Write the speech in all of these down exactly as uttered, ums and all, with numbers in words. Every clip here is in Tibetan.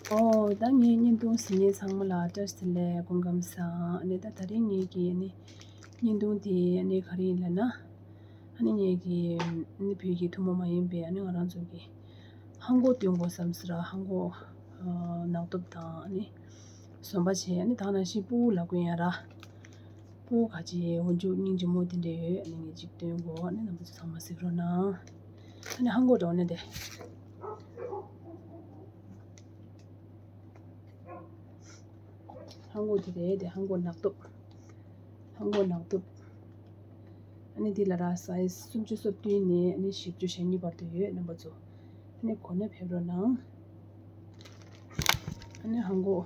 ཨོ་ད་ངའི་བརྙན་ཐུང་གཟིགས་མཁན་ཚང་མ་ལ་བཀྲ་ཤིས་བདེ་ལེགས། སྐུ་ཁམས་བཟང་། ཨ་ནི་ད་དེ་རིང་ངེད་ཀྱི་ཨ་ནི་བརྙན་ཐུང་དེ་ཨ་ནི་ག་རེ་ཡིན་ལབ་ན། ཨ་ནི་ངེད་ཀྱི་ཨ་ནི་བོད་ཀྱི་ཐུན་མོང་མ་ཡིན་པའི་ཨ་ནི་ང་རང་ཚོ་གི་ཧང་གོ་སྟོན་དགོས་བསམ་སོང་ར། ཧང་གོ་ནག་ཐོབ་དང་ཨ་ནི་ཟོམ་པ་བྱས། ཨ་ནི་ད་ནང་བཞིན་སྤུ་གུ་ལབ་དགོས་ཡ་ར། སྤུ་གུ་ཁ་ཅིག་འོ་མཇུག་སྙིང་རྗེ་མོ་དེ་འདྲ་ཡོད། ཨ་ནི་ངས་ཅིག་སྟོན་དགོས། ཨ་ནི་རྣམ་པ་ཚོ་ཚང་མ་གཟིགས་རོགས་གནང་། ཨ་ནི་ཧང་གོ་འདྲ་བོ་ནི་དེ། ཧང་གོ་དེ་རེད་དེ། ཧང་གོ་ནག་ཐོབ། ཧང་གོ་ནག་ཐོབ། ཨ་ནི་དེ་ལ་ར་སའི་ཛི་སུམ་ཅུ་སོ་བདུན་ནས་ཨ་ནི་བཞི་བཅུ་ཞེ་གཉིས་བར་དུ་ཡོད། རྣམ་པ་ཚོ་ཨ་ནི་གོ་ན་ཕེབས་རོགས་གནང་། ཨ་ནི་ཧང་གོ་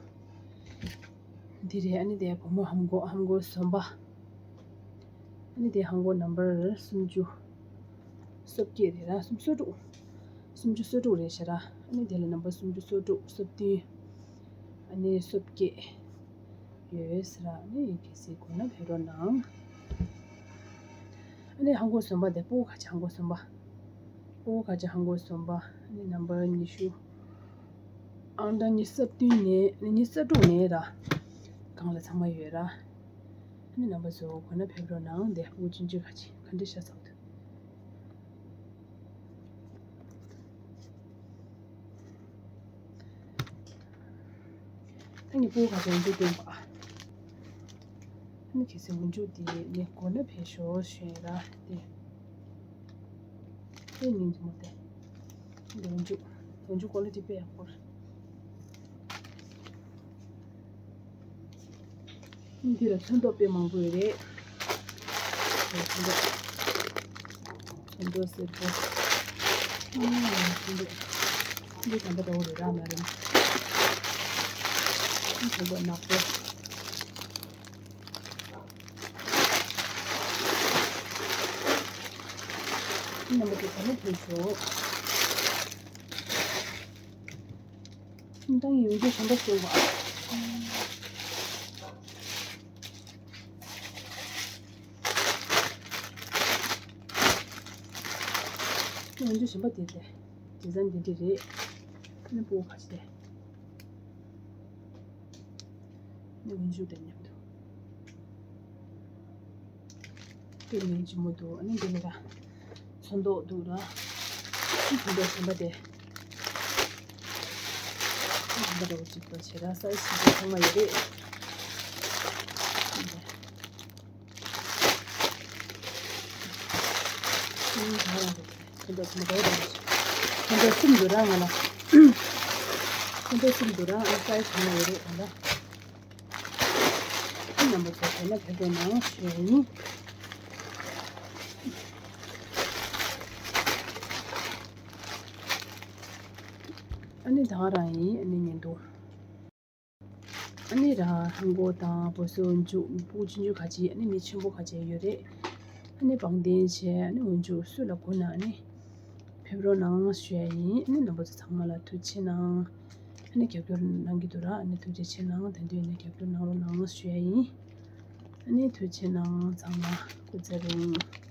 འདི་རེད། ཨ་ནི་དེ་བུ་མོ་ཧང་གོ། ཧང་གོ་ཟོམ་པ། ཨ་ནི་དེ་ཧང་གོ་ནམ་བར་སུམ་ཅུ་སོ་བརྒྱད་རེད་ར། སུམ་ཅུ་སོ་དྲུག་སུམ་ཅུ་སོ་དྲུག་རེད་ཤག་ར། ཨ་ནི་དེ་ལ་ནམ་བར་སུམ་ཅུ་སོ་དྲུག་སོ་བདུན། ཨ་ནི་སོ་བརྒྱད་ཡོད་ཟེར་ར། ཨ་ནི་གལ་སྲིད་དགོས་ན་ཕེབས་རོགས་གནང་། ཨ་ནི་ཧང་གོ་ཟོམ་པ་དེ། སྤུ་གུ་ཁ་ཅིག་ཧང་གོ་ཟོམ་པ། སྤུ་གུ་ཁ་ཅིག་ཧང་གོ་ཟོམ་པ། ཨ་ནི་ནམ་བར་ཉི་ཤུ། ཨང་གྲངས་ཉི་ཤུ་རྩ་བདུན་ནས་ཉི་ཤུ་རྩ་དྲུག་ནས་ར། སྒང་ལ་ཚང་མ་ཡོད་ར། ཨ་ནི་རྣམ་པ་ཚོ་དགོས་ན་ཕེབས་རོགས་གནང་། དེ་སྤུ་གུ་ཆུང་ཆུང་ཁ་ཅིག་ག་འདྲ་ཤ་ཚ་འདུག་ད་ངས་སྤུ་གུ་ཁ་ཅིག་འོ་མཇུག་སྟོན་པ། ཨ་ནི་གལ་སྲིད་འོ་མཇུག་དེ་ངས་དགོས་ན་ཕེབས་ཤོག་ཞུ་ཡ་ར་དེ། དེ་སྙིང་རྗེ་མོ་དེ། འདི་འོ་མཇུག་འོ་མཇུག་ཀོ་ལི་ཊི་དཔེ་ཡག་པོ་རེད། འདི་ལ་ཚོན་མདོག་དཔེ་མང་པོ་ཡོད་རེད། ཚོན་མདོག་ཚོན་མདོག་སེར་པོ། ཨ་ཚོན་མདོག་འདི་ད་ལྟ་འདྲ་བོ་རེད་ར། མ་རེད། ཚོན་མདོག་ནག་པོ། རྣམ་པ་ཚོ་ག་ནས་ཐོན་ཤོག་ད་ཡོང་རྒྱུ་གཞན་པ་ཞིག་བ། ཡོང་རྒྱུ་གཞན་པ་དེ་རེད། དེ་ཙམ་དེ་འདྲ་རེད། ཨ་ནི་སྤུ་གུ་ཁ་ཅིག་དེ། ནི་འོ་མཇུག་དང་མཉམ་དུ། དེ་ནི་ལྗིད་མོ་འདུག་ཨ་ནི་འདི་ནི་ར་ཚོན་མདོག་འདུག་ར། ཚོན་མདོག་གཞན་པ་དེ། ཚོན་མདོག་གཅིག་པ་བྱས་ར། སའི་ཛི་གཅིག་པ་ཚང་མ་ཡོད་རེད། ཚོན་མདོག་གསུམ་འདུག་ར་ང་ལ། ཚོན་མདོག་གསུམ་འདུག་ར། ང་སའི་ཛི་ཚང་མ་ཡོད་རེད་ད་ལྟ། རྣམ་པ་ཚོ་དེ་ལ་ཕེབས་པའི་ནང་ཞུ་ཡ་ཡིན། ཨ་ནི་ད་ག་རང་ཡིན། ཨ་ནི་ཉན་འདུག་ཨ་ནི་ར་ཧང་གོ་དང་བོད་ཟས་འོ་མཇུག་སྤུ་གུ་ཆུང་ཆུང་ཁ་ཅིག་ཨ་ནི་མི་ཆེན་པོ་ཁ་ཅིག་ཡོད་རེད། ཨ་ནི་བང་བསྟན་བྱས། ཨ་ནི་འོ་མཇུག་སུ་ལ་དགོས་ན་ཨ་ནི་ཕེབས་རོགས་གནང་ཞུ་ཡ་ཡིན། ཨ་ནི་རྣམ་པ་ཚོ་ཚང་མ་ལ་ཐུགས་རྗེ་གནང་། ཨ་ནི་རྒྱབ་སྐྱོར་གནང་གི་འདུག་ར། ཨ་ནི་ཐུགས་རྗེ་ཆེ་གནང་། ད་དུང་ཨ་ནི་རྒྱབ་སྐྱོར་གནང་རོགས་གནང་ཞུ་ཡ་ཡིན། ཨ་ནི་ཐུགས་རྗེ་གནང་། ཚང་མ་སྐུ་ཚེ་རིང་།